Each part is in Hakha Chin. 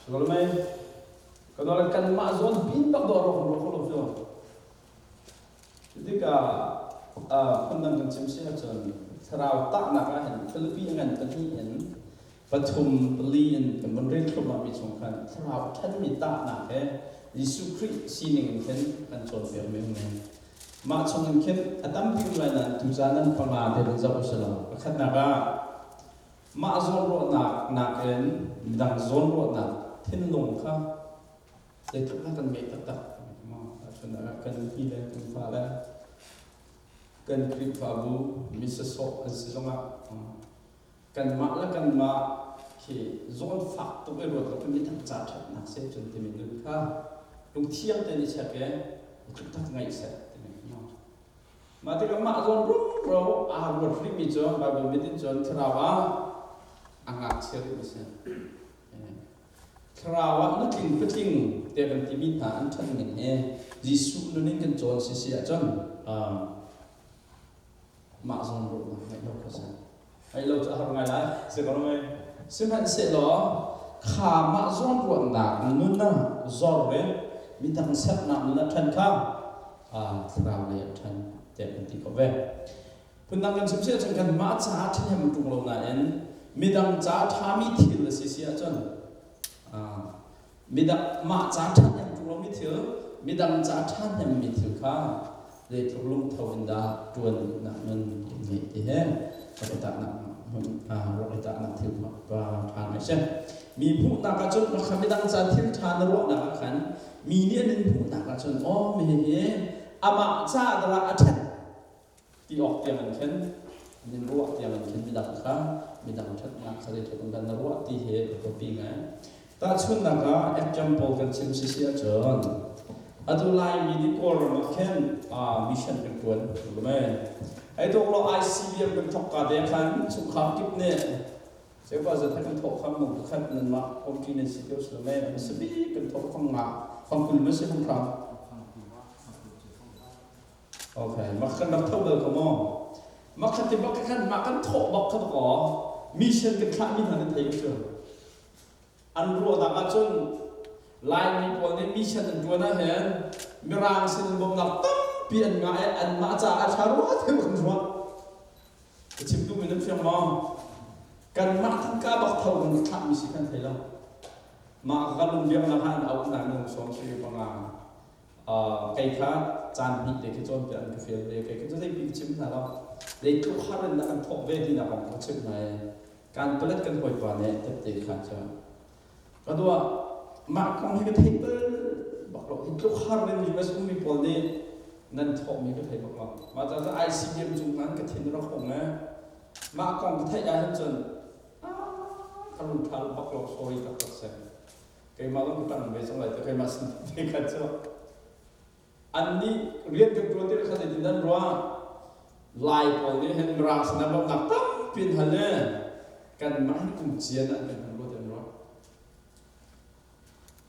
Mei kan kanmah zawn pin bak dawh rawk rawk lo cu. Tikah phundang kan chim si ahcun thlarau tahnak ah hin Philippi ngan pahnih in pathum pali in kan vun rel thluahmah mi chung khan thlarau ṭhenmi tahnak he Jesuh Khrih sining in khin kan cawnpiak mi um Mah chung in khin a tampi um lai nain tucaan an panga te van zoh usih Pakhatnak ah mah zawnruahnak nakin midang zawnruahnak thinlung kha zeitluk dah kan ngeih taktak. Kan nupi le kan fale kan Khrihfabu mi sasawh an si zongah kanmah le kanmah khi zawnfak tuk i ruat lo khi midang ca ṭhatnak seh cun timi nun kha lungthiang tein i check i tluk ngaih seh timi mah tikah mah zawn rumro aa ruat rihmi cu Bible mit in cun thlarau ah a ngakchia rih a si. Thlarau ah nutling patling te kan timi hna an ṭhat ning he Jesuh nun in kan cawn si si ahcun mah zawn ruahnak ngeih lo kha si. Ngeih lo cu a har ngai lai. Si ko mei? Sihmanhsehlaw kha mah zawn ruahnak nun ah zor in midang sernak nun ah ṭhan kha thlarau lei ah ṭhan tiah kan ti khawh ve. Phundang kan chim si ahcun kanmah caah ṭhahnem ṭung lo nain midang ca ṭhami thil a si si ahcun midang mah ca ṭhahnem ṭung lomi thil midang ca ṭhahnemmi thil kha zeitluk lungtho in dah ṭuan duhnak nun kan ngeih ti he rak i tahnak rak i tahnak thil ṭha ngai si. Mi hmuhnak ahcun kha midang ca thil ṭha na ruahnak ah khan mi nih an in hmuhnak ahcun aw mi hi amah ca dara a ṭhat ti awk tiang in khin min ruah tiang in khin midang kha midang ṭhatnak kha zeitluk in dah na ruah ti hi a biapi ngai. Tahchunhnak ah example kan chim si si ahcun atu Laimi nih Kawlram ah khin mission kan ṭuan mei. Hei dawk law ICBM kan thawk ka te khan chungkhar kip nih Zepa zat he kan thawh kham nung pakhat nanmah committee nan si tio si mei an si kan thawh fang nga fang kul ma si fang hram Okay, mak kan rak tho bal ko maw? Mak khat ti bak khan mah kan thawh bak kha ko mission kan thlah mi hna nan thei ko cu. An ruahnak ahcun Laimi pawl nih mission an ṭuan ah hin Mirang sin in bawmhnak tampi an ngah i anmah caah a ṭha rua theu kan ruah. Ka chim duhmi nan fiang maw? Kanmah tangka bak tho kan thlah mi si kan thei lo. Mah ka lung biaknak ah an auh na minung sawm siri panga kei kha caan hnih te khi cawnpiak an ka fial ve kei kha cu zeipi ka chim hna lo zeitluk har in dah kan thawk ve ti nak kong ka chimh hna i kan palet kan hawipa nih tette kha cu ka dua mah kong hi ka thei bal bak lo hi tluk har in US ummi pawl nih nan thawhmi ka thei bak lo mah ca ICBM cung nan ka thin rak hung e mah kong ka theih ah hin cun ka lung ṭha bak lo sorry taktak seh keimah zong ka ṭang ve cang lai te keimah sin te kha cu annih rian kan ṭuan ti kha zeitin nan ruah lai pawl nih hin mirang sinah bawmhnak tampi in hal le kanmah hi kum cian ah kan ruat an ruah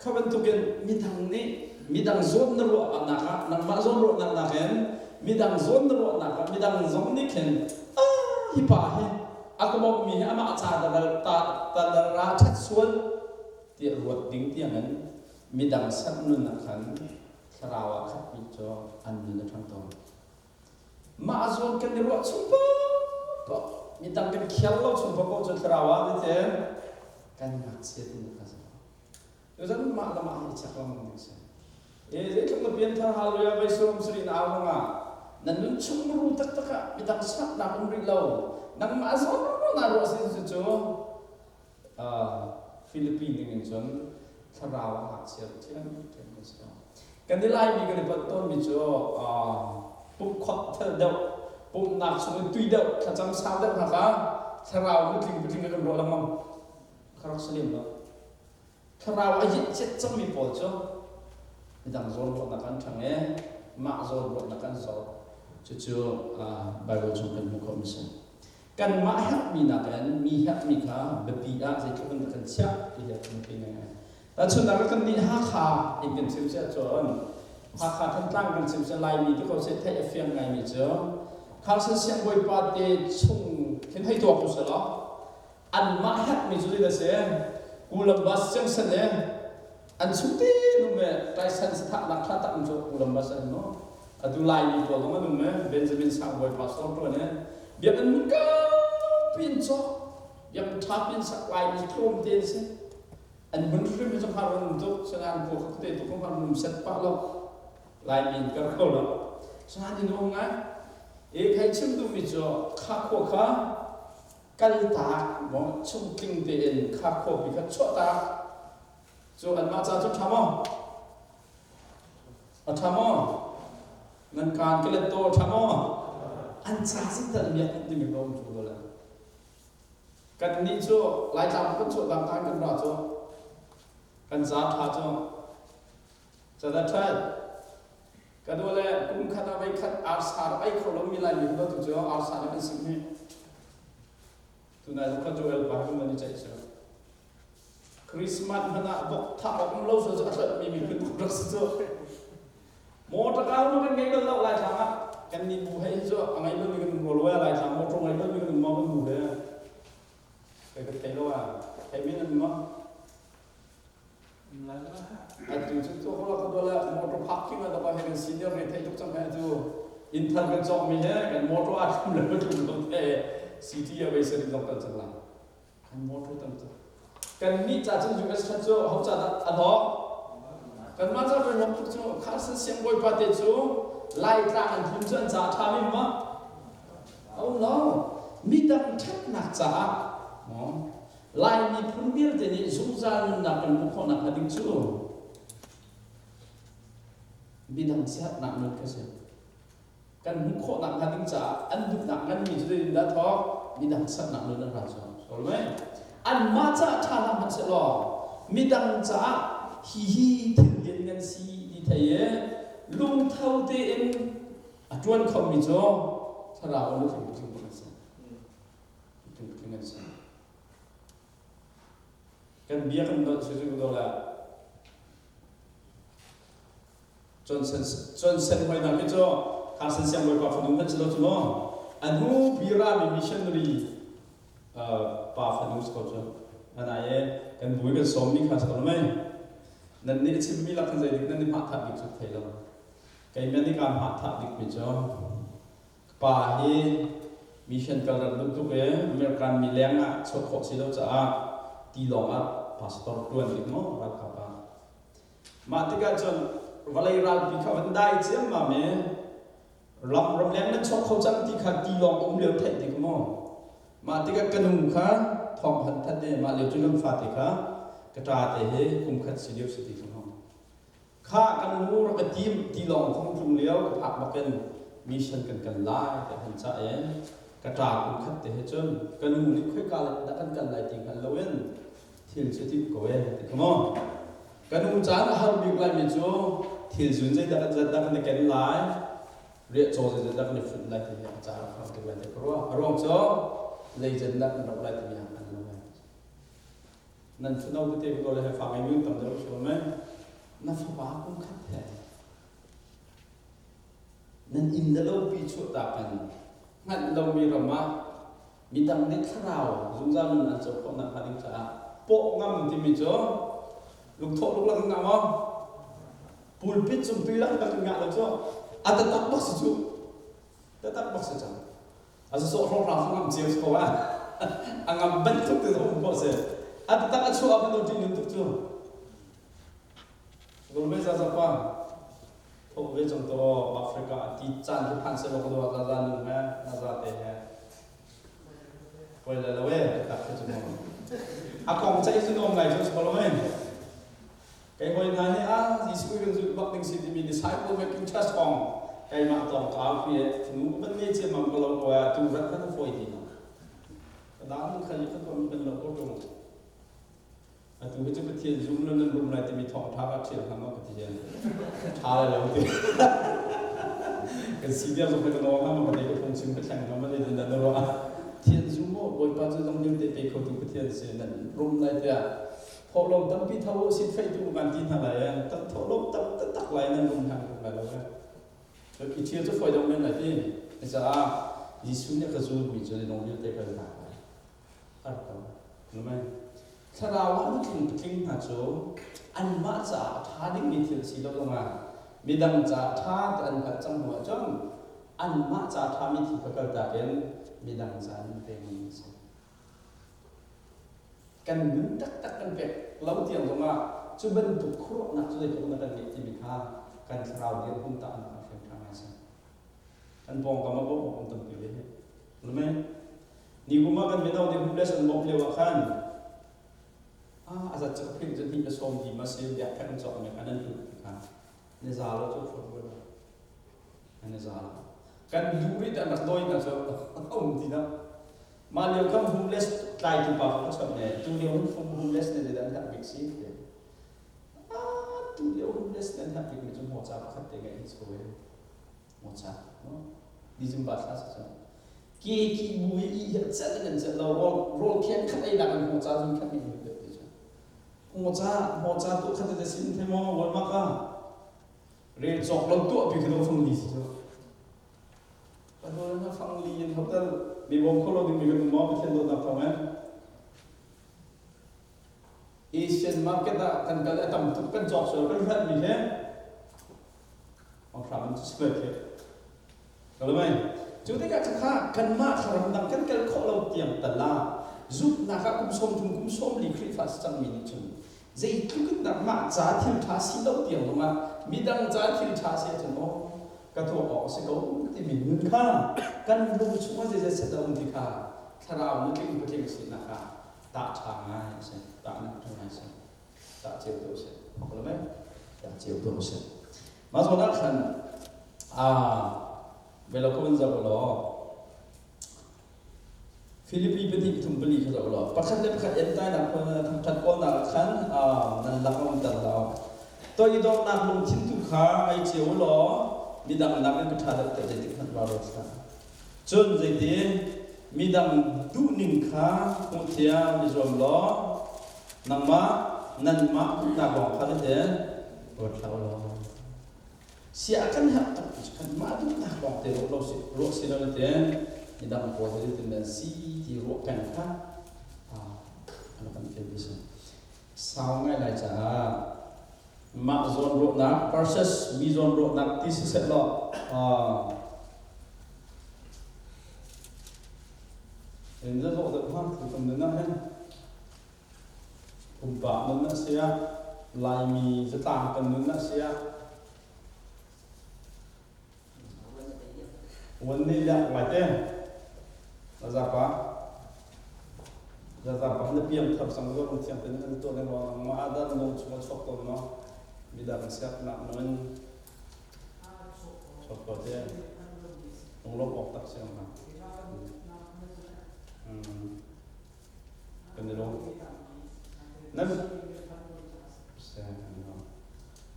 kha bantukin midang nih midang zawn na ruahnak ah nangmah zawn ruahnak nakin midang zawn na ruahnak ah midang zong nih khin ah hi pa hi a ka bawmhmi hi amah ca ta ta ra ṭhat sual tiah ruat ding tiangin midang sat nun ah khan thlarau ah khatmi cu an nun a ṭhang tawn. Mah zawn kan i ruah chung paoh midang kan khial lo chung paoh cu thlarau ah zeitin kan ngakchia ti ka si. Tuzan mah le mah hi check lengmang ding si. E zeitluk na pianthar hallelujah vei suram suri na au ah na nun chung ru taktak ah midang saknak um rih lo nangmah zawn na ruah sin cu cu Philippine ning in cun thlarau ah ngakchia thiam thiam kan si. Kan i Laimi kan i panh tawnmi cu pumhkhawt thel deuh, pumhnak chung in tui deuh, thlacam sau deuh hna kha thlarau nutling patling kan ruah lengmang. Ka rak si lem lo. Thlarau a yit cet cangmi pawl cu midang zawn ruahnak an ṭhang i mah zawn ruahnak an zor. Cucu Bible chung kan hmuh khawhmi si. Kanmah herhmi nakin mi herhmi kha biapi ah zeitluk in dah kan chiah ti hi a biapi ngaingai. Tahchunhnak ah kannih Hakha in kan chim si ahcun Hakha Thantlang kan chim si Laimi ti ko seh theih a fiang ngaimi cu Carson siangbawipa te chung khin hei tuak u sih law anmah herhmi cu zeidah si? Columbus Junction e an chung te num e Tyson sathahnak thla tak cu Columbus an no atu Laimi pawl zong an um e Benjamin Sangbawi pastor tuan e biakinn mun kaupi in cawk biakinn ṭha pin sak Laimi tlawm te an si an hmun hrim hi cu har an um tuk sinain khua kha te tuk har um set pah lo Laimi in kar kho lo sinain in um ngai e khai chim duhmi cu kha khua kha kaltak maw chungtling tein kha khuapi kha chuahtak cu anmah ca cu ṭha maw? A ṭha maw? Nan kaan ka let to a ṭha maw? An ca zeital miak timi ka um cu la. Kan nih cu Laitlang kan chuahtak kan kan ra cu kan za ṭha cu Cadah ṭhat Ka dawle kum khat ah voi khat arsa rak ei kho lomi Laimi kha tu cu arsa nih kan sim hi. Tunai zong kha Joel pa kan van i ceih cu. Christmas hmanh ah vok thah awk um lo so cu a tlolhmi miphun rak rak si cu. Motor car ma kan ngei bal lo Laitlang ah kan nih bu hei hi cu a ngei balmi kan um rua lo eh Laitlang motor ngei balmi kan um ma kan bu he. Kai ka thei lo ah. Thei men an ma. Atu cu tuah la motor parking ah dawh he kan senior re thei tuk cang he atu inn thar kan cawk mi he kan motor a tlum le tlum lo te city a wei sari zong kan cang la kan motor tam tuk kan nih ca cun US khat cu ho ca dah a dawk kan mah ca kan hlok tuk cu Carson siang bawipa te cu Laitlang an tlum cu an ca tha mi ma oh no midang ṭhatnak caah Lai miphun vialte nih zungzal nunnak kan hmuh khawh nakhnga ding cu midang siaherhnak nun kha si. Kan hmuh khawh nakhnga ding caah an duhnak nganmi cu zeitindah thawk midang siaherhnak nun an ra cu. Sol mei? Anmah caah ṭha hlah hmanh sehlaw midang caah hihi thil lianngan si ti thei i lungtho tein a ṭuan khomi cu thlarau a lutling tling bak an si. Tling an si. Kan bia kan dolh si cu dol ah Johnson Johnson hoi khi cu Carson siang bawipa fanu hmanh si lo cu maw a hnu bira mi missionary pa fanu si ko cu ana e kan bui kan sawm mi kha si ko mei nan nih chim mi lak kan zei dik nan ni hma thah bik cu thei lo kei men nih ka hma thah bik mi cu Pa hi mission kal rat duh tuk i American mi leng ah chuah khawh si lo caah tilawng ah pastor ṭuan dik maw ralkap ah. Mah tikah cun vawlei ralpi kha van dai ciammam i ram ramleng nan chuak kho cang ti kha tilawng um lio theih tik maw. Mah tikah ka nu kha thawng han thanh i mah lio cu kan fate kha ka ṭa te hi kum khat si lio si ti kha maw. Khah kan nu rak ka tim tilawng thong tlung lio ka phak bakin mission kan kal lai tiah han cah i ka ṭa kum khat te he cun ka nu nih khoika dah kan kal lai ti hngal loin thil cu timh ko e ti kha maw. Ka nu caan a har bik laimi cu thil zun zeidah kan zat dah kan i ken lai, riahcaw zeidah dah kan i funh lai ti hi a caan a har tuk lai ti ka ruah. A ruang cu leizen dah kan rak lai timi ah an lo ngai. Nan fano tete ko le he fa ngei mi tam deuh sual mei na fapa kum khat he nan inn le lo pi chuahtak in hngalh lomi ram ah midang nih thlarau zungzal nun an co khawh nakhnga ding caah pawh ngam timi cu lungthawh luk lak ngah maw pulpit cung tui lak lak ngah lo cu a tatak bak si cu tatak bak si cang A sawh hrawkhrang cu ngam cio si ko ah a ngam bantuk te zong um khawh si. A taktak a chuah ah kan ṭih tuk cu. Gulme zazapa thawk ve cang to Africa ti caan cu phan selaw ka dua zaza nu he na za te he poi le lo e tak khi cu mo a kong ceih cu nuam ngai cu si ko lo e Kei hawi hna hi ah Jesuh kan zulh bak ding si timi disciple making test kong keimah tawng ka au pi nu ban ngei ciammam ko lo ko ah tu rat khan a fawi ti no. Ka dang kha yi kha tuah ban lo ko tung. Atu hi cu Pathian zum lo nan rum lai timi thawng tha ka thial hna ma ka ti hian. Tha lai lo ti. Kan senior zong ka nawl hna ma ka te ka phung chim ka thleng hna ma le dan dan ruah. Thian zum mo Bawipa cu zong vialte pe kho tu Pathian si nan rum lai tiah Thawhlawm tampi tho u sih feihtu kan ti hna lai eh. Kan thawhlawm tam taktak lai nan lung hna kan lai lo eh. I thil cu fawi deuh men lai ti. Caah Jesuh nih ka zulmi cu nung vialte kan lak lai. Ar ko. Amen. Thlarau ah nutling patling hna cu anmah caah a ṭha dingmi thil si lo zongah midang caah ṭha ti an hngalh cang hnu ahcun anmah ca ṭhami thil kha kaltak in midang ca nun pengmi an si. Kan nun taktak kan pek lo tiang zongah cu bantuk khuaruahnak cu zeitluk na kan ngeih timi kha kan thlarau dirhmun tahnak ah hriam ṭha ngai a si. Kan pawngkam ah bawmh awk an tampi ve hih. Amen. Nikum ah kan mino nih homeless an bawmh lio ah khan ah a zat cu Khrih cu hnih le sawm li ma si biakṭheng an cawk mek an an hlut ti kha ni za lo cu phur lo an i za lo. Kan duh rih an rak dawi hna cu a um ti lo. Mah lio khan homeless tlaitu pa kha ka chawnh ne tu lio homeless ne zeidah an herh bik si ah tu lio homeless ne an herh bik mi cu hmawca pakhat te ngeih hi si ko e. Mocha no December thla si cun ke ki bu i i hi cel in an cel lo rawl rawl khian khat ei nak in hmocha zun khat nih deuh ti cu hmocha hmocha tu khat te sin the mo wal ma ka rel cawk lo tuah pi kha fang li si cu Pathawn na fang li in hotel mi bawm kho lo ding mi kan mo Pathian dawtnak thawng in Asian market ah kan kal a tam tuk kan cawk sual kan hranh mi he Hram an cu khi. Kalmai. Cu tikah khakha kanmah thlarau dang kan kal khawh lo tiang tal ah zumhnak ah kum 30 kum 40 Khrihfa si cangmi nih cun zeitluk in dah mah ca thil ṭha si lo tiang zongah midang ca thil ṭha si ahcun aw ka tuah awk a si ko timi nun kha kan lung chungah zeizat set a um ti kha thlarau nutling patling sinak ah tah ṭha ngai a si tahnak ṭha ngai a si. Tah cio ko seh. Tah cio ko seh. Mah zawn ah khan velo ko in zoh law Filipi pahnih pathum pali kha zoh law pakhat le pakhat entainak thangṭhat kawlnak ah khan nan lak a umter lo. Toidornak lungthin tu kha ngei cio u law midang nakin ka ṭha deuh tiah zeitik hmanh va ruat hlah. Cun zeitin midang duhning kha hmuh thiam i zuam law nangmah nanmah duhnak lawng kha zeitin ruat hlah u law sia kan herh tuk cu kanmah duhnak lawng te ruah lo si ruah si lo natin midang pawl hi zeitin nan si ti ruah peng kha an kan fial ti si sau ngai lai caah mah zawnruahnak versus mi zawnruahnak ti siseh law in na zawh deuh hnga tutan nun ah hin pumpak nun ah si ah Laimi zatlang kan nun ah si ah Wan nih liak ngai te. Zapa. Zapa na piang thar sang zo rung thiang ten an tuah ne ruang ma adan nung chung a chuak tawn no. Midang siak nak nun chuak ko te. Lunglawm awk tak siang na. Kan i lawm. Nan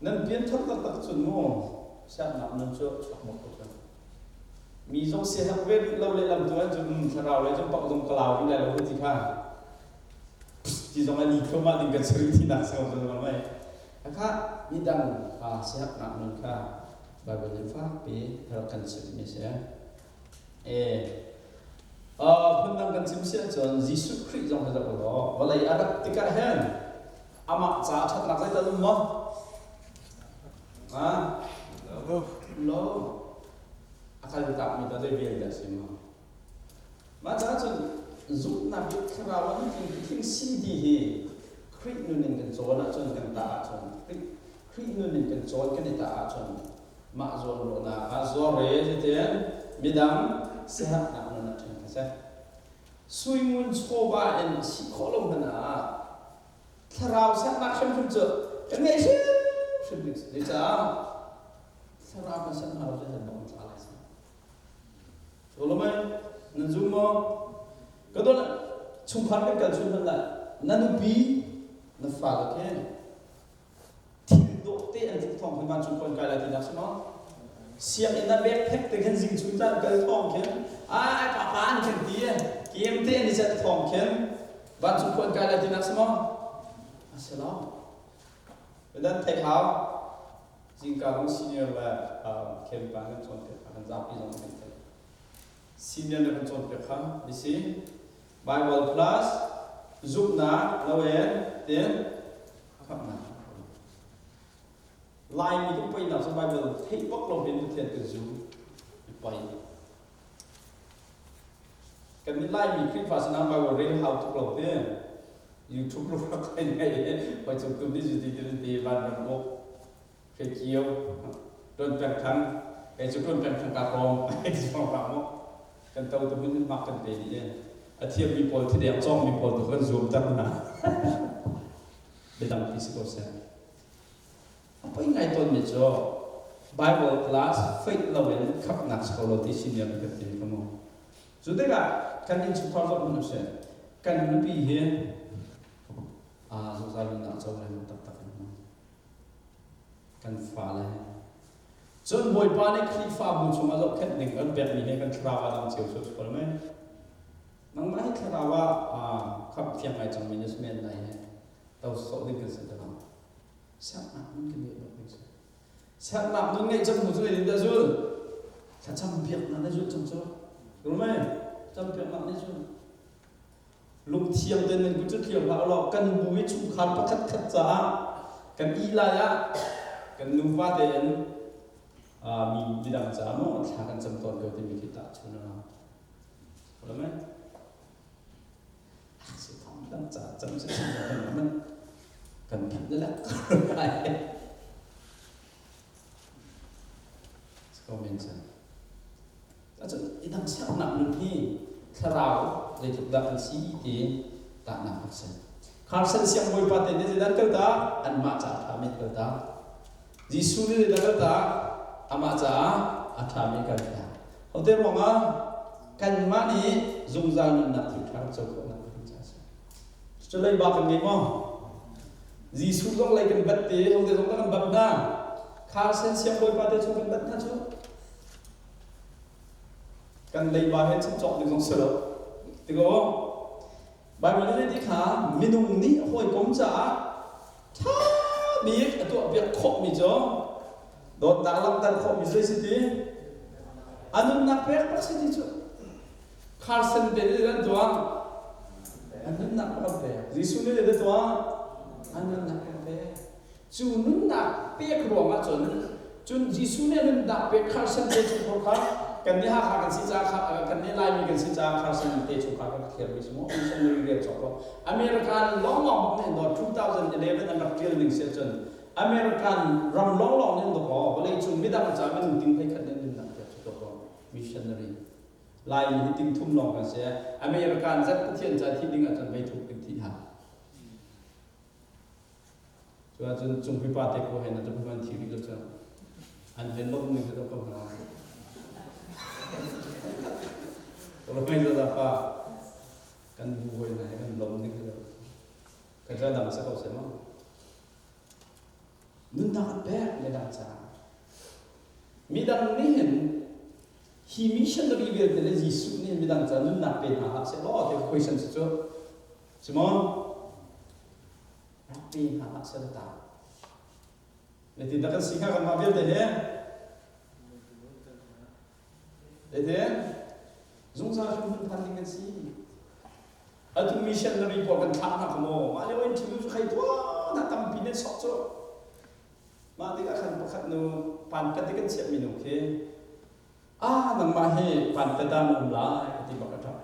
nan pianthar taktak cun mu siaknak nun cu chuak mawk ko cun. Mi zong siaherh ve rih lo lehlam tu ahcun thlarau lei cun pak zong ka lau rih lai lo ti kha ti zong a ni thluahmah ding kan si rih tinak si ko cun mei. Khakha midang siaherhnak nun kha Bible nih fakpi rak kan chimhmi si. Phundang kan chim si ahcun Jesuh Khrih zong hi zoh u law vawlei a rat tikah hin amah ca ṭhatnak zeital um maw? Ah? Lo. A kal takmi ta zei vial dah si maw? Mah caah cun zumhnak i thlarau an tling tling si ti hi Khrih nun in kan cawn ahcun kan tah ahcun Khrih nun in kan cawn kan i tah ahcun mah zawnruahnak ah zuar re zeitin midang siaherhnak nun ah ṭhen kha si. Sui ngun chawva in si khawh lo hmanh ah thlarau sernak hrimhrim cu kan ngei hrimhrim ding si. Zeicah thlarau kan ser hna lo cu hell bang tla lai si. Solomon nan zum maw? Ka dawt chungkhar kan kal chung hmanh lai na nupi na fale khe thil dawh te an tluk thawng khin vancung khua an kai lai tinak si maw? Sianginn ah backpack te khin zing chun caan kal thawng khin ai papa an kan ti kem te an i cet thawng khin vancung khua an kai lai tinak si maw? A si lo. Dan theih hau zingka zong senior le kempa kan cawnpiak kha kan zapi zong kan theih. Senior le kan cawnpiak kha bisi Bible plus. Zumhnak loin tin khamhnak. Laimi kan poinak cu Bible theih bak lo hin Pathian kan zum i poi. Kan nih Laimi Khrihfa sinah Bible rel hau tuk lo te. YouTube lu rak kai ngai hoi cung tum ni zu ti ti van ram uk hre kio tuan peng thang kei cu tuan peng thang ka rom ai ti zong ram mu kan to tu hun mak kan pe ni a thiam mi pawl thideng cawng mi pawl tu kan zuam ter na biadang pi si ko seh A poi ngai tawnmi cu Bible class faith loin khamhnak si ko lo ti senior nih kan ti ka mu. Cu tikah kan innchungkhar zoh hmanh usih. Kan nupi hi zungzal nunnak co lai maw taktak in maw? Kan fale he. Cun Bawipa nih Khrihfabu chungah zohkhenh ding kan pekmi he kan thlarau ah dang cio cio mei. Nangmah hi thlarau ah khamh thiang ngai cangmi na si men lai he. To sawh ding kan si te lo. Sernak nun kan ngeih bak ding si. Sernak nun ngeih cang hnu cu zeitindah zul? Thlacam biaknak na zulh cang cu. Rumai, cam biaknak na zul. Lungthiang tein nan kut cu thlir hlah ulaw kan bu i chungkhar pakhat khat caah kan ih lai ah kan nuva tein mi midang caah maw thla kan cam tawn ko timi khi tahchun a Rumai. Dang ca cam si kan man kan phanh le lai. Comment chan. Acun idang sernak nun hi thlarau zeitluk dah kan si ti tahnak a si. Carson siang bawipa te nih zeidah kal ta anmah ca a ṭhami kal ta. Jesuh nih zeidah kal ta amah caah a ṭhami kal ta. Hote ruangah kanmah nih zungzal nunnak thil ṭha kan co khawhnak ding caah a si. Cu leiba kan ngei maw? Jesuh zong lei kan bat te, hote zong kan bat hna. Carson siang bawipa te chung kan bat hna cu. Kan leiba he chim cawk ding zong si lo. Tiko Bible nih ti kha minung nih hawikom caah ṭha bik a tuahpiak khawhmi cu dawtnak langhter khawhmi zei si ti a nunnak pek bak si ti cu Carson te nih an tuah a nunnak bak an pek Jesuh nih an tuah a nunnak an pek Cu nunnak pek ruangah cun cun Jesuh nih nunnak pek Carson te chungkhar kha kan nih Hakha kan si caah kan nih Laimi kan si caah Carson te chungkhar kan thliarmi si maw missionary rian cawk lo American lawnglawng bak nih dawt 2011 an rak ṭial ning si ahcun American ram lawnglawng nih dawk aw vawleicung midang caah minung ting hlei khat nih nunnak pek cu dawk aw missionary Laimi hi ting thum lawng kan si American zat Pathian ca thi ding ahcun vei thum kan thi hna Cu ahcun cungpi pa te ko he na cu man thi rih lo cu. An ven lo ning cu ko hna. Ramai za pa kan bu hoi na he kan lom ning cu. Ka ja dang sa ko se ma. Nunnak an pek midang caah. Midang nih hin hi missionary vialte le Jesuh nih midang ca nunnak pe hna hlah seh law ti question si cu. Simon rak pe hna hlah seh ta. Zeitin dah kan si hnga kanmah vialte hi? Zeitin? Zungzal hrimhrim phan ding kan si. Atu missionary pawl kan thlah hna kha maw? Mah lio in thil cu khai tuah na tampi nan sok cu. Mah tikah khan pakhat nu panpat i kan chiahmi nu khi ah nangmah hi panpat ah na um lai ka ti bak a ṭap.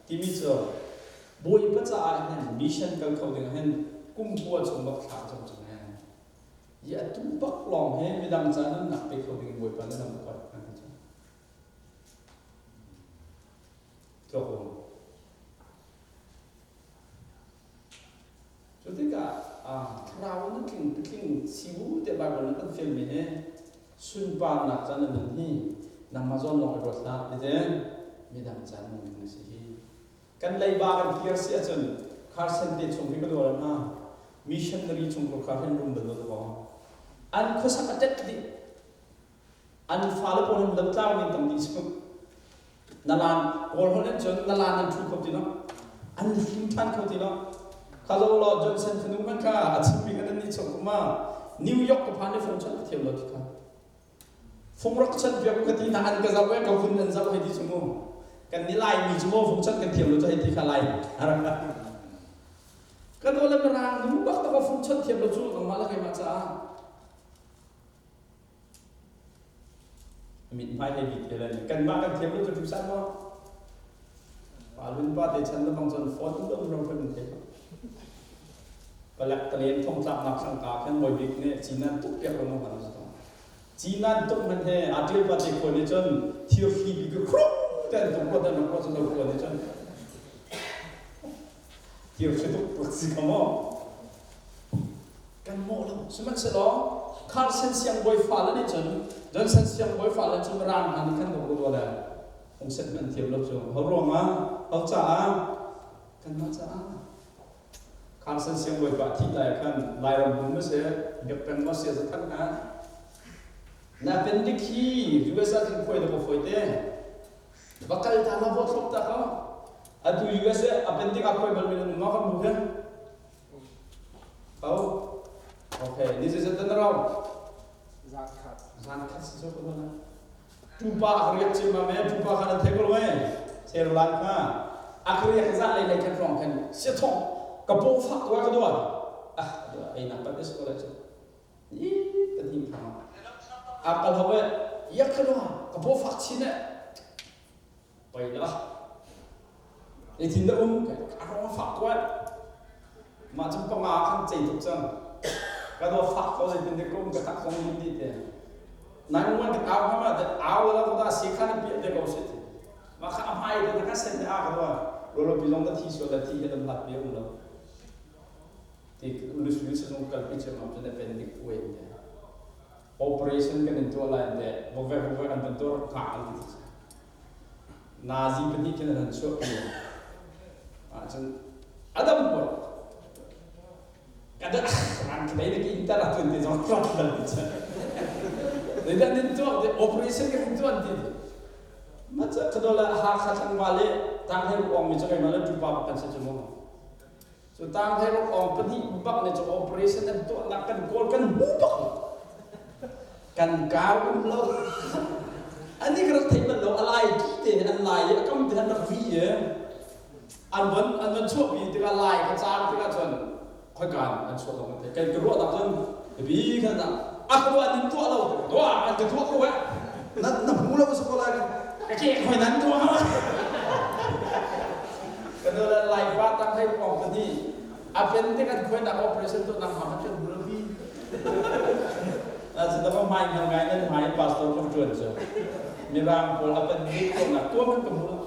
Timi cu Bawipa caah hin mission kal kho ding hin kum kua chung bak thla cam cang he. I atu bak lawng he midang ca nunnak pe kho ding Bawipa na lam kuat kan ti cu. Tlok um. Cu tikah thlarau na tling patling sibu te Bible na kan fialmi hi sunparnak caan na nun hi nangmah zawn lawng i ruat hlah titin midang caan nung ding na si hi. Kan leiba kan kir si ahcun Carson te chung hi ka dawr hna missionary chung ko kha hin rum bal lo an khuasak a tet dih An fale pawl hin lotlau in tam dih cu. Nalan Kawl holh in cun nalan an ṭhu kho ti lo. An hlim ṭhan kho ti lo. Kha lo law Johnson fanu hmanh kha a chimmi kan an nih chung kum ah New York ka phan i fung chanh ka thiam lo ti kha. Fung rak chanh piak ka ti hna an ka zoh e ka vun an zoh hei ti cu mu. Kan ni Laimi cu maw fung chon kan thiam lo cu hei ti kha Lai. Kan aw le mirang nu bak tak fung chon thiam lo cu nangmah le keimah caah mit hmai hei bit te le kanmah kan thiam lo cu ṭum san maw? Pa lun pa te chan le bang cun phone dom ro kan thei. Palek talen thong tlaknak sangka khan bawibik nih cinan tuk piak lo ma kan Cinan tuk man he a ṭil pa te khuan nih cun thir hri bi ka khrung ten tuk ko tan ko cun lo khuan nih cun thir hri tuk tuk si kha maw kan mawh lo sihmanhsehlaw Carson siangbawi fale nih cun Johnson siangbawi fale cu Mirang hna nih khan ko ko le ungset man thiam lo cu ho ruangah ho caah kanmah caah Carson siangbawi pa thih lai khan Lairam hmun ma si biakpeng ma si zathan hna na appendix hi US ah cun khuai da ko foi te va kal ta la vote thlop ta ko atu US appendix a khuai bal mi nan ma kan bu he Oh, okay. Ni zat dan rau. Zan khat. Zan khat si so ko na. Tupa a riak cim ma me tupa kha nan thei ko lo e. Ser lan kha. A riak za lei lei khan rong khan sia thong ka po fak ko ka duat. Ah, ai nak pat es ko la chu. I ta him thang. A kal hawe yak kha ka po fak chin e. Poi la. Zeitin dah um? A rong a fak ko eh. Mah cu panga khan cei tuk cang. Ka do fak ko zeitin dah ka um ka tak zong lim dih te. 911 ka au hama de au la ko da si khan pi te ko si. Mah kha a hmai te ka sen te a ka do. Lolo pi zong da thi sual da thi he dam hlat pi um lo. Ti ulus lu sazong kal pi chem am cun appendix uai te. Operation kan in tuah lai te vokvek vokvek an van tuah ka an ti ti. Nazi pahnih khin an han chuahpi. Ahcun a dam hoi. Ka da ran ka dei ki inter a tun ti zong rat bal ti chan. Zeidah nin tuak ti operation ka nin tuan ti. Ma cha ka dola ha kha thang wa le tang he ong mi cha kai ma le tu pa kan se chu mo. Cu tang he ong pahnih bak ne chu operation an tuah nak kan kawl kan hmu bak. Kan kar um lo. Ani ka rak thei bal lo a lai ki te an lai i a kam te an rak vi i an von an von chuahpi tikah lai ka caar tikah cun khoika an chuah lo kan thei. Kai ka ruah tak cun bi khan a ka ruah nin tuah lo tuah an ka tuah ko eh. Na na hmu lo sa ko lai. Ka ke khoi nan tuah. Ka nu le lai pa tang hei pong pahnih a pen te kan khoi nak operation tuah nak ma kan kan hmu lo bi. Cu da mai ngal ngai nan hmai pastor kan ṭuan cu mirang pawl a kan nih tuahnak tuah kan ka hmu lo.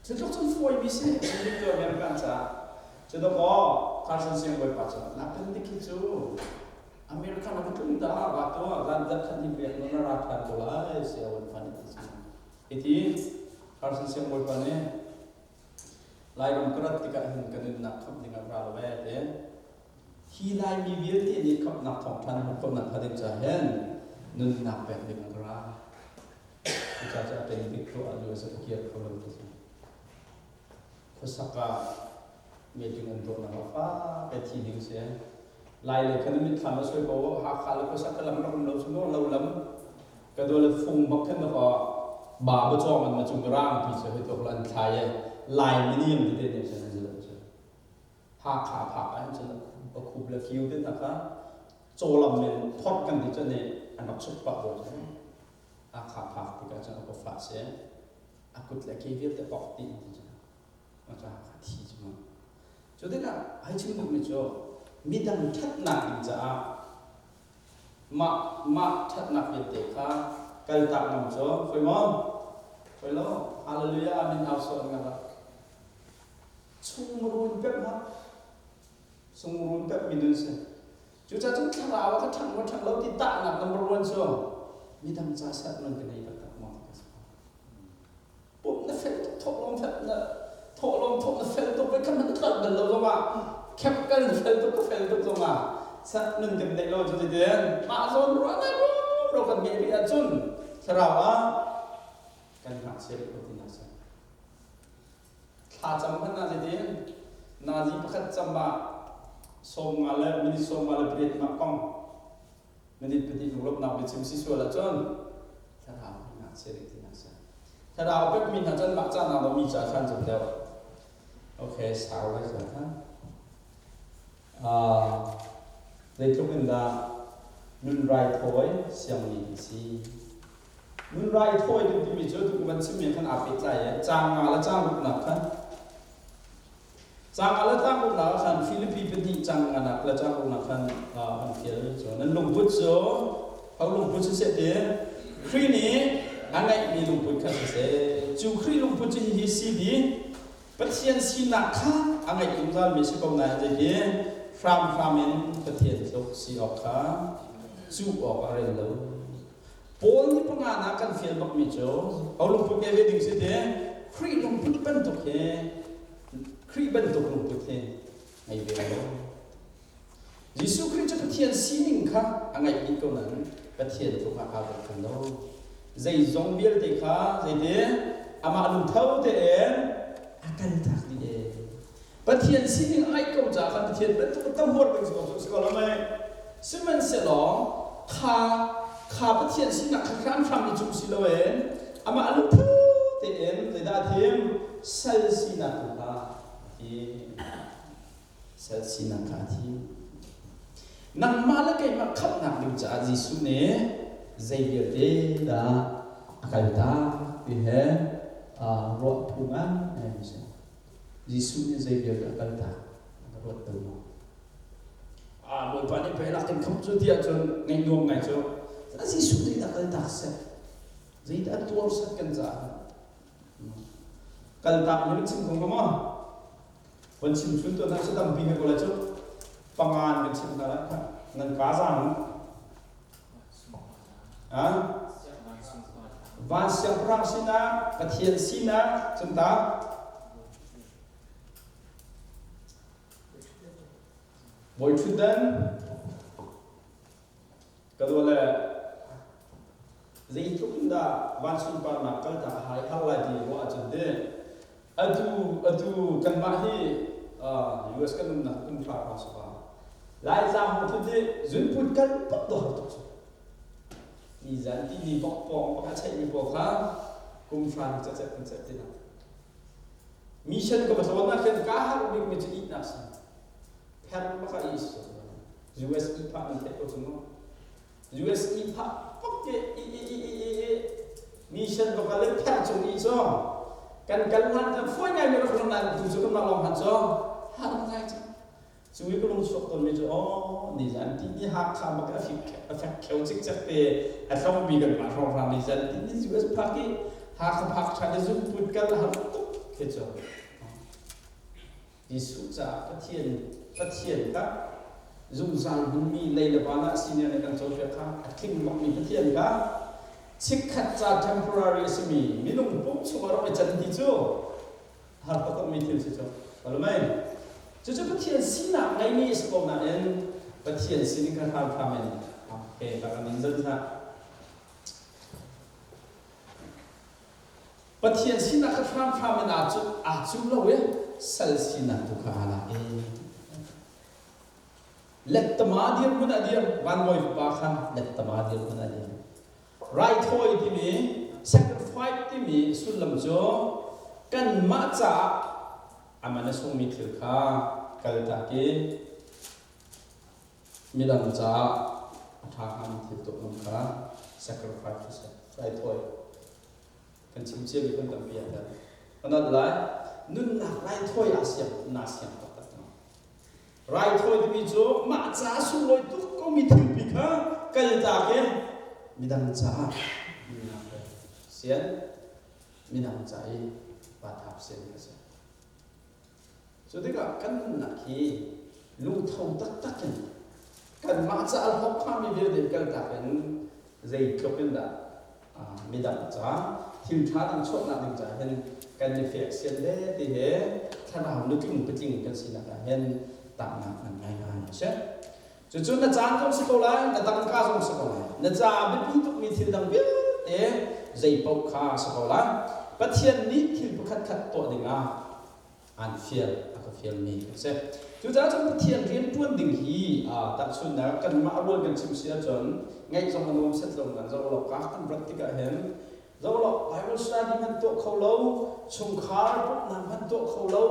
Cu tluk cun fawi mi si nih tuah American caah. Cu da kaw Carson siang bawipa cu na kan dik hi cu American a tlung ta va tuah zan zat khan hi pek na ra ṭhan ko lai sia wan fan ti si. Hiti Carson siang bawipa nih Lairam ka rat tikah hin ka nunnak khamh ding ah ra lo ee ti. Hi Laimi vialte nih khamhnak thawngṭha na hmuh khawhnak hnga ding caah hin nunnak pek ding ah ka ra. Cucaah cu a pen bik tuah ah US ah ka kir kho lo ti si. Khuasak ah meeting an tuahnak ah fak pe thi ding si. Lai lei khan mitthlam a soi ko Hakha le khuasak ka lam rak um lo cu lo lam ka dawle fung bak khan ka ba ba cawng an ma cung rang pi cu hei tok an thlai e Lai miniam tete ne cun an zelo cu. Hakha phak ah cun a khup le kiu te hna kha cawlam in phorh kan ti cun an rak chuk pah ko cu. Hakha phak tikah cun a kawfah si a kut le ke vialte pok dih ti cun a ka thi cu mu. Cu tikah hei chim duhmi cu midang ṭhatnak ding caah mah mah ṭhatnak vialte kha kaltak ngam cu foi maw? Foi lo. Hallelujah amen au sawh an ngah. Chungrun pek hna sungrun pek mi nun si cucaah cun thlarau ah ka ṭhang maw ṭhang lo ti tahnak number one cu midang ca sat nun ka nei taktak maw ti ka si pum na fel tuk thawh lawng fel na thawh lawng thawh na fel tuk vai khan na tlolh bal lo zongah chemical na fel tuk ka fel tuk zongah sat nun kan neih lo cu ti mah zawn ruah na ro kan ngeih rih ahcun thlarau ah kan ngakchia rih ko ti na si Thlacam hmanh ah zeitin nazi pakhat cam ah 50 le minute 58 mah kong minute pahnih lunglawmhnak biachim si sual ahcun thlarau ngakchia rih ti hna seh. Thlarau pekmi hna cun mah caan ah mi ca khan zum deuh. Okay, sau lai ca kha. Zeitluk in dah nun raithawi siangmi kan si. Nun raithawi kan timi cu tu kan chimmi khan aa pehtlai i caang nga le caang ruknak khan caang nga le caang ruknak ah khan Filipi pahnih caang nganak le caang ruknak khan an fial cu nan lungput cu ho lungput siseh ti Khrih nih a ngeihmi lungput kha siseh cu Khrih lungput cu hihi si di Pathian sinak kha a ngeih zungzalmi si ko nain hihi hramhram in Pathian tluk si awk kha cuh awk a rel lo. Paul nih panganak kan fial bakmi cu ho lungput ngei ve ding si ti Khrih lungput bantuk hi Khrih bantuk lungput hi ngei ve lo. Jesuh Khrih cu Pathian sining kha a ngeih dih ko nain Pathian tluk ah aa ruat lo. Zeizong vialte kha zeiti amah lungtho tein a kaltak dih e. Pathian sining a ngeih ko caah khan Pathian bantuk tahuar ding si ko si ko lo mei. Sihmanhsehlaw kha kha Pathian sinak kha hramhram i cuh si loin amah lungtho tein zeidah a thim? Sal sinak tu kha a thim. Sal sinak kha a thim. Nangmah le keimah khamhnak ding caah Jesuh nih zei vialte dah a kaltak ti he ruah phu ngai a si. Jesuh nih zei vialte a kaltak a ruat bal maw? Ah, Bawipa nih pei lak in khamh cu ti ahcun ngaih nuam ngai cu. Jesuh nih a kaltak seh. Zeidah a tuar sat kan caah. Kaltak nih chim kong ko maw? Van chim chun tuan ah cu tampi he ko lai cu. Pangan kan chim hna lai kha. Nan ka zang. Ah? Van siangpahrang sinak, Pathian sinak, cun ta Bawi ṭhutdan ka dua le zeitluk in dah van sunparnak kaltak a hai har lai ti ruah ahcun ti atu atu kanmah hi US kan umnak kum hra hrawng si Laitlang hmu thut hi zunput kal bak dawh tuk cu. Nizan ti ni bok pawng bak a cheih mi pawl kha kum hra ni cecet kan cet ti na. Mission ka va tlawn ah khin ka har bik mi cu ihnak si. Pher bak a is. US i phah nan theih ko cu mu. US i phah bak ke i i i i i mission bak le pher cung i cu kan kal hlan kan fuai ngai mi rak nan tu cu kan mah lawng han cu har ngai cu. Cu i ka lung chuak tawnmi cu aw nizan ti ni Hakha bak a fik a fek kheo cikcek te a tlongmi kan mah hrawnghrang nizan ti ni US phak i Hakha phak ṭhan i zunput kal a har tuk khi cu. Jesuh caah Pathian Pathian kha zungzal hmunmi lei le van ah senior nih kan cawnpiak kha a tling bakmi Pathian kha chikkhat ca temporary a simi minung pum chungah rak i can ti cu har taktakmi thil si cu. Palmei. Cucu Pathian sinak ngeimi a si ko nain Pathian sining kha hramhram in he ka kan in zan hna. Pathian sinak kha hramhram in aa cu aa cu lo i sal sinak tu kha aa lak i lettama dirhmun a dir vanbawi fapa kha lettama dirhmun a dir Raithawi timi sacrifice timi sullam cu kanmah caah a man a sungmi thil kha kaltak i midang caah a ṭha hngami thil tuah ngam kha sacrifice cu si. Raithawi kan chim ciami kan tampi ah tel. Anat lai nunnak raithawi ah siang naa siang taktak. Raithawi timi cu mah ca sunglawi tuk komi thilpi kha kaltak in midang caah nunnak le sian midang ca i pa thap sian kha si. Cu tikah kan nunnak hi lungtho taktak in kanmah ca a hlawk hngami vialte kaltak in zeitluk in dah midang ca thil ṭha dang chuahnak ding caah hin kan i fek sian le ti he thlarau nutling patling kan sinak ah hin tahnak ngan ngaingai a si. Cucu na caan zong si ko lai, na tangka zong si ko lai, na ca biapi tukmi thil dang vialte zei paoh kha si ko lai. Pathian nih thil pakhat khat tuah dingah an fial a ka fialmi a si. Cucaah cun Pathian rianṭuan ding hi tahchunhnak kanmah rual kan chim si ahcun ngaih zong a nuam set lo nan zoh lo ka kan rat tikah hin Zoh law, Bible study hmanh tuah kho lo, chungkhar pumhnak hmanh tuah kho lo,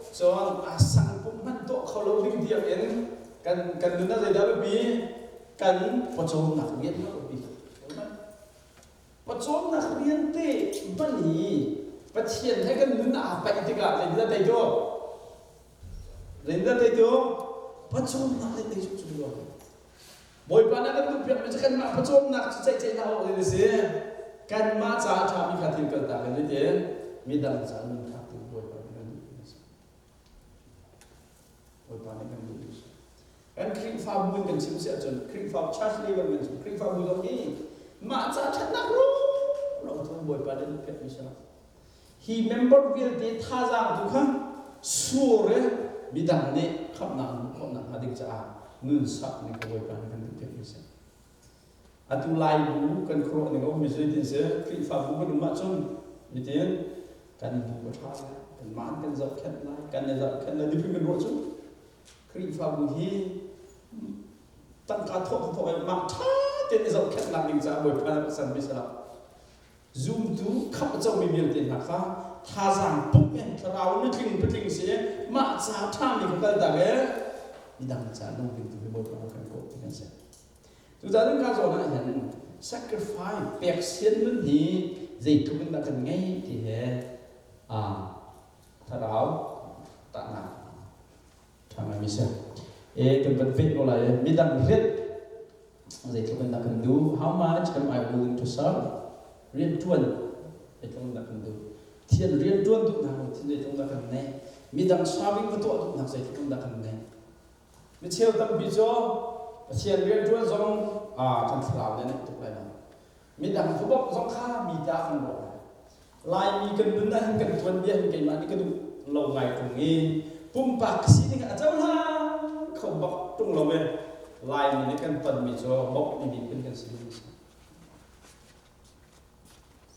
cun a sang pumh hmanh tuah kho lo ding tiang in kan kan nun ah zeidah biapi? Kan pawcawmnak rian a biapi. Pawcawmnak rian te hmanh hi Pathian he kan nun aa paih tikah zeitindah teitu? Zeitindah teitu? Pawcawmnak le tei cu cu Bawipa nih a kan duhpiakmi cu kanmah pawcawmnak cu ceihceih hlah awk ding a si. Kanmah caah a ṭhami kha thil kaltak in zeitin midang caah nun thlak ding Bawipa nih kan duhmi a si. Bawipa nih kan duhmi a si. Kan Khrihfabu in kan chim si ahcun Khrihfa church level kan chim Khrihfabu zong hi mah ca ṭhatnak lo cu Bawipa nih duhpiakmi si lo. Hi member vialte thazaang tu kha sur i midang nih khamhnak an hmuh khawh nakhnga ding caah nun sak ning ka Bawipa nih kan duh piakmi si. Atu Laibu kan khuaruah ning a ummi cu zeitin si Khrihfabu kan um ahcun mitin kan bu a ṭha lai, kanmah an kan zohkhenh lai, kan i zohkhenh lai ti kan ruah cu Khrihfabu hi tangka thawh thawh in mah ṭha tein i zohkhenhnak ding caah Bawipa nih a rak sermi si lo. Zumtu khamh a comi vialte hna kha thazaang pumh in thlarau nutling patling si mah ca ṭhami kha kaltak i midang ca nung ding tu hi Bawipa kan kawh ti kan si. Cucaah ka zawn ah hin sacrifice pek sian nun hi zeitluk in dah kan ngei ti he thlarau tahnak ṭha ngaimi si. E kan van veh ko lai midang rian zeitluk in dah kan duh how much am I willing to serve rian ṭuan zeitluk in dah kan duh thian rian ṭuan duhnak lungthin zeitluk in dah kan neih midang serving va tuah duhnak zeitluk in dah kan neih mi cheu tampi cu Pathian rian ṭuan zong kan thlarau nih a neih tuk lai lo midang va bawmh zong kha mi ta kan ruah Laimi kan nun ah hin kan tuanbia hin keimah nih ka duh lo ngai ṭung i pumpak ka sining a cohlang kho bak ṭung lo e Laimi nih kan tonmi cu bawmhmi miphun kan si ding si.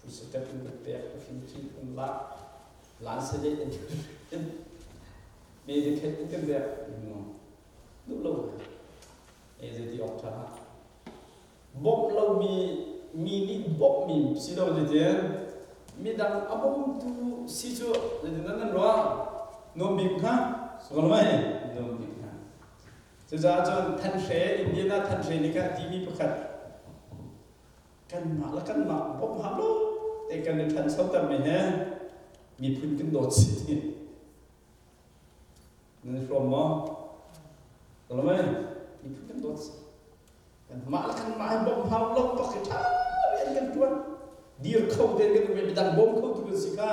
Fuisetep in kan pek, fimthil kan lak, lan sedeh in medicate in kan pek, duh lo e zeiti awk ṭha Bawmh lomi mi nih bawmhmi si lo zeitin midang a bawmtu si cu zeitin dah nan ruah? Nuam bik hnga? Sunglawi nuam bik hnga. Cucaah cun Thanhre, Indian ah Thanhre nih kha timi pakhat kanmah le kanmah bawmh hau lo te kan i ṭhanchotermi he miphun kan dawt si ti. Nan i hrawm maw? Sunglawi miphun kan dawt si. Kanmah le kanmah hi bawmh hau lo bak hi ṭha rian kan ṭuan. Dir kho tein kan um i midang bawm kho tu kan si kha.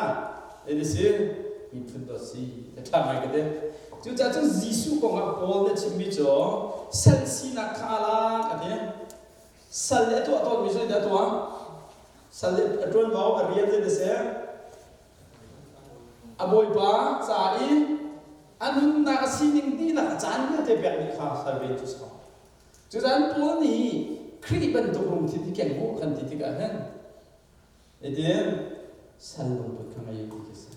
Zei si? Miphun dawt si. Te ṭha ngai ka ti. Cucaah cun Jesuh kong ah Paul nih a chimmi cu sal sinak kha a lak a ti. Sal nih a tuah tawnmi cu zeidah a tuah? Sal nih a ṭuanvo a rian zei si? A bawipa ca i a nunnak a sining dihlak a caan vialte pek dih kha sal rian cu a si ko. Cucaah Paul nih Khrih bantuk lungthin hi keng u kan ti tikah hin itin sal lungput kha ngei ti khi si.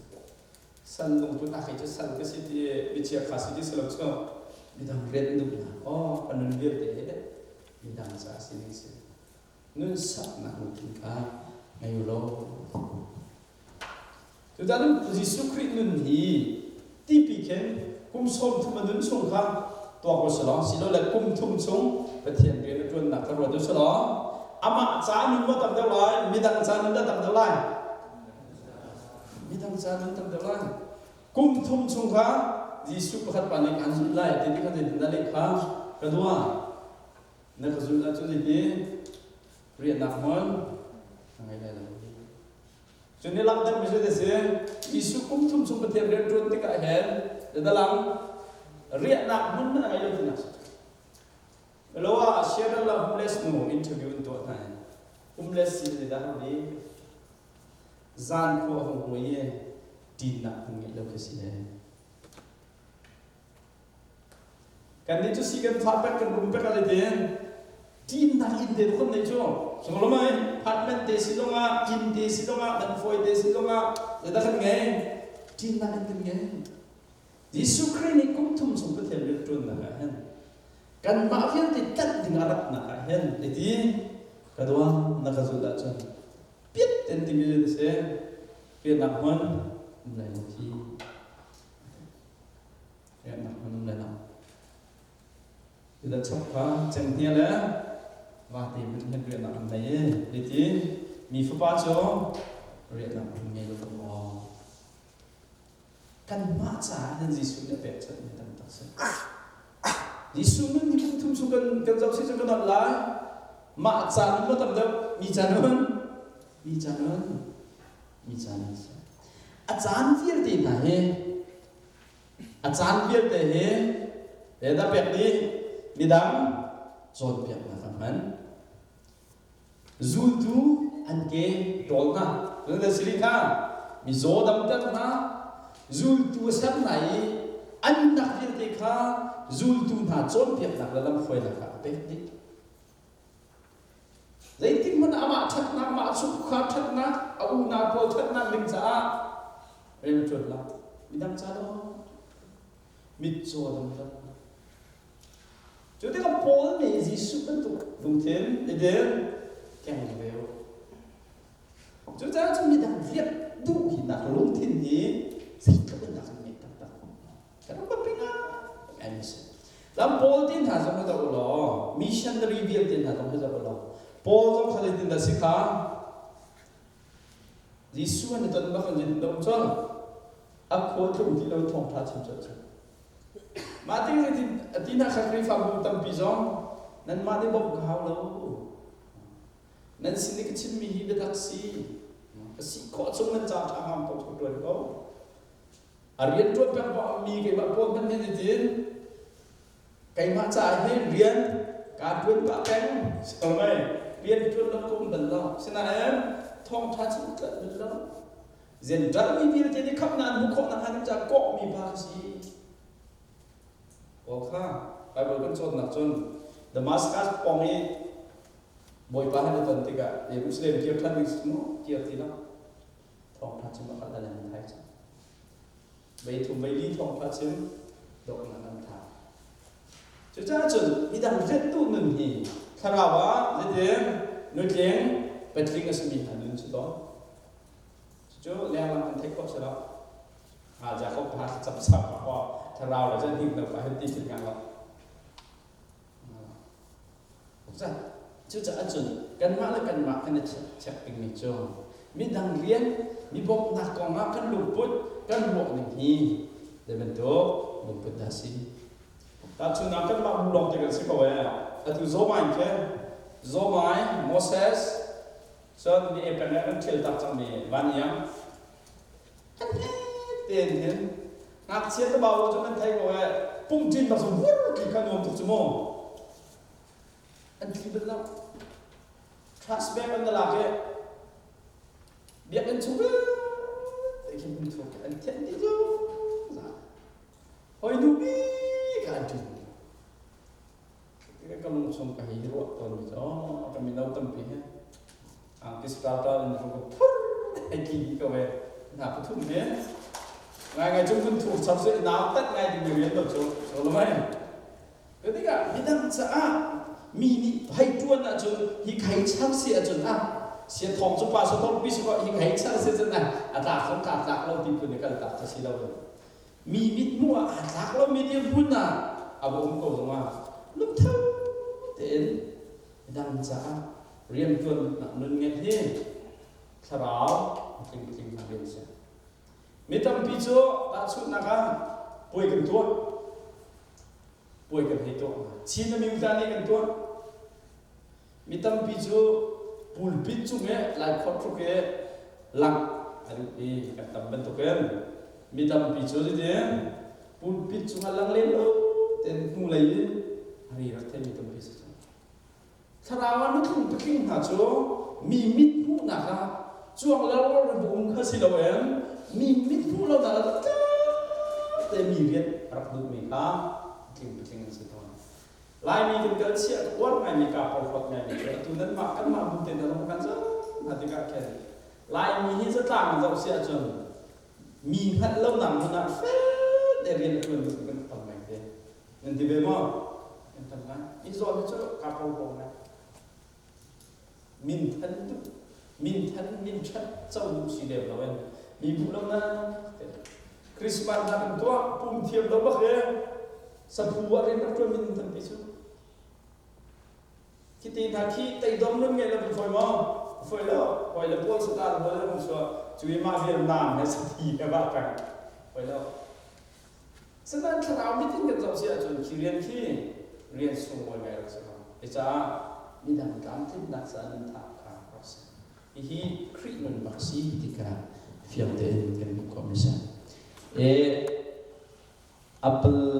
Sal lungput ah kei cu sal ka si ti michia kha si ti si lo cu midang rian an duh hna. Oh, ka nun vialte hi midang caah si ding si. Nun saknak lungthin kha ngei u law. Tutan Jesuh Khrih nun hi tipi khin kum 30 a nun chung kha tuak u selaw silole kum thum chung Pathian rian a ṭuannak kha ruat u selaw amah ca nun maw tam deuh lai midang ca nun dah tam deuh lai midang ca nun tam deuh lai kum thum chung kha Jesuh pakhat pa nih aan zulh lai ti kha zeitin dah leh kha ka dua na ka zulh ahcun zeiti riahnak hmun ka ngei lai lo Cu ni langhtermi cu a si. Jesuh kum thum chung Pathian rian ṭuan tikah hin zedalang riahnak hmun hmanh a ngei lo tinak si. Lo ah Sierra la homeless nu interview an tuah hna i homeless si zeidah har bik? Zan khua a hung mui i ṭinnak hmun ngeih lo khi si e. Kannih cu si kan fah pek kan rum pek a zeitin ṭinnak inn te kan neih cu sunglam ai apartment te si zongah inn te si zongah man fawi te si zongah zeidah kan ngei ṭinnak inn kan ngei Jesuh Khrih nih kum thum chung Pathian rian ṭuannak ah hin kanmah vialte tlanh ding a ratnak ah hin zeiti ka dua na ka zulh ahcun piat. Ten timi a si. Riannak hmun um lai lo hi. Riannak hmun um lai lo. Ida chok kha cenghngia le vate hmanh hin riannak an nei i hiti mi fapa cu riannak hmun ngei lo ko maw? Kanmah caah hin Jesuh nih a pekchanh mi tam tak si. Jesuh nun hi kum thum chung kan kan zoh si cu kan ot lai. Mah ca nun maw tam deuh? Mi ca nun? Mi ca nun? Mi ca nun si. A caan vialte hna hi a caan vialte hi dah pek dih midang cawnpiaknak a hman. Zultu an ke ṭawl hna. Cun si rih kha mizaw damter hna, zultu a ser hna i an nunnak vialte kha zultu hna cawnpiaknak le lamhruainak ah a pek dih. Zeitik hmanh ah amah ṭhatnak, mah chungkhar ṭhatnak, a unau pawl ṭhatnak ding caah rian a ṭuan lo. Midang ca lawng mitcaw damter hna. Cu tikah Paul nih Jesuh bantuk lungthin i din keng ve u. Cucaah cun midang riak duh hinak lungthin hi zeitluk in dah kan ngeih taktak. Kan rak biapi ngai mi si. Lam Paul ti hna zong hi zoh u law, missionary vialte hna zong hi zoh u law, Paul zong kha zeitin dah si kha? Jesuh an i ton bak in zeitin dah um cang? A khua tlung ti lo thawngṭha chim colh cang. Mah tik zeitin a ti hna kha Khrihfabu tampi zong nanmah nih bawmh ka hau lo. Nan sin i ka chimmi hi biatak si. Ka si khawh chung nan ca ṭha ngam ko ka ṭuan ko. A rian ṭuan peng mi keimah pawl hmanh hin hitin keimah caah hin rian kaa ṭuan pah peng. Sorry, rian ṭuan lo ka um bal lo. Sinain thawngṭha chim tlanh bal lo. Zenṭal mi vialte nih khamhnak an hmuh khawh nakhnga ding caah kawhmi pa ka si. Aw kha Bible kan cawnnak cun Damascus pawng i Bawipa he na ton tikah Jerusalem kir ṭhan ding si maw? Kir ti lo. Thawngṭha chim a kal an thai cang. Vei thum vei li thawngṭha chim dawtnak an thai. Cucaah cun midang riantu nun hi thlarau ah zeitin nutling patling a simi hna nun si tawn. Cucu lenglang kan theih khawh si lo. Jakob pa thlacam sak pa thlarau le cun hing lo pa hin ti thil ngang lo. Cucaah cun kanmah le kanmah kan i check dingmi cu midang rian mi bawmhnak kongah kan lungput kan ruah ning hi zei bantuk lungput dah si. Tahchunhnak kanmah bu lawng te kan si ko ee. Atu Zawmai khi Zawmai Moses Cun mi peng ah kan ṭhial tak cangmi van iang kan tein hin ngakchia te bau cu nan thei ko ee pumṭin bak cu vur tli kha nuam tuk cu mu an tli bal lo trash bag an lak i biakinn chung vialte khin um thuk an thianh dih zungzal hoi nu bi kha an ṭin Ka lung chung ka hei ruah tawnmi cu aw ka mino tampi he angki starter in ka phur hei tli dih ko e hna pathum he ngai ngai cung kun thur chap su nau tat ngai ding rian to cu so lo mai ka tikah midang caah mi nih hei tuan ahcun hi khai char si ahcun ah sia thong cu pa sa tor pi si ko hi khai char si cun ah a tlak zong ka tlak lo ti phun i kal tak kha si lo Mi mithmuh ah aa tlak lomi dirhmun ah a va um ko zongah lungtho tein midang caah rianṭuannak nun ngeih hi thlarau tling hna rian a si. Mi tampi cu tahchunhnak ah puai kan tuah. Puai kan hei tuah. Chin a miuta nih kan tuah. Mi tampi cu pulpit cung i laikhawt hruk i langh a duh i kan tam bantukin mi tampi cu zeitin pulpit cungah lang lem lo tein hnulei in a ri rak theimi tampi si cang. Thlarau ah nutling patling hna cu mi mit hmuhnak ah cuang lo um kha si loin mi mit hmuh lonak ah te mi rian a rak duhmi kha tling patling an si tawn. Laimi kan kal chiah ka uar ngaimi kaa porhlawt ngaimi cu atu nanmah kanmah bu te hna zong kan zoh hna tikah khin Laimi hi zatlang in zoh si ahcun mi hngalh lonak hmun ah fel te rian a ṭuan duhmi kan tam ngai te. Nan ti ve maw? Kan tam ngai. Hi zawn hi cu kaa porhlaw ngai. Min than duh. Min than min ṭhat co duh si lem loin mi bu lo na Christmas hna kan tuah pum thiam lo bak e saphu ah rian rak ṭuan min tampi cu Khiti hna khi teidom nun ngeih lo kan fawi maw? Fawi lo. Hawi le pawl satal hawi le hung chuah cu i mah vial naam he sathi he vah peng. Fawi lo. Sinain thlarau mit in kan zoh si ahcun khi rian khi rian sunglawi ngai rak si ko. Cucaah midang tlamtlinnak caah nun thap kha rak si. Hihi Khrih nun bak si ti kha fiang tein kan hmuh khawh mi si. E, apple.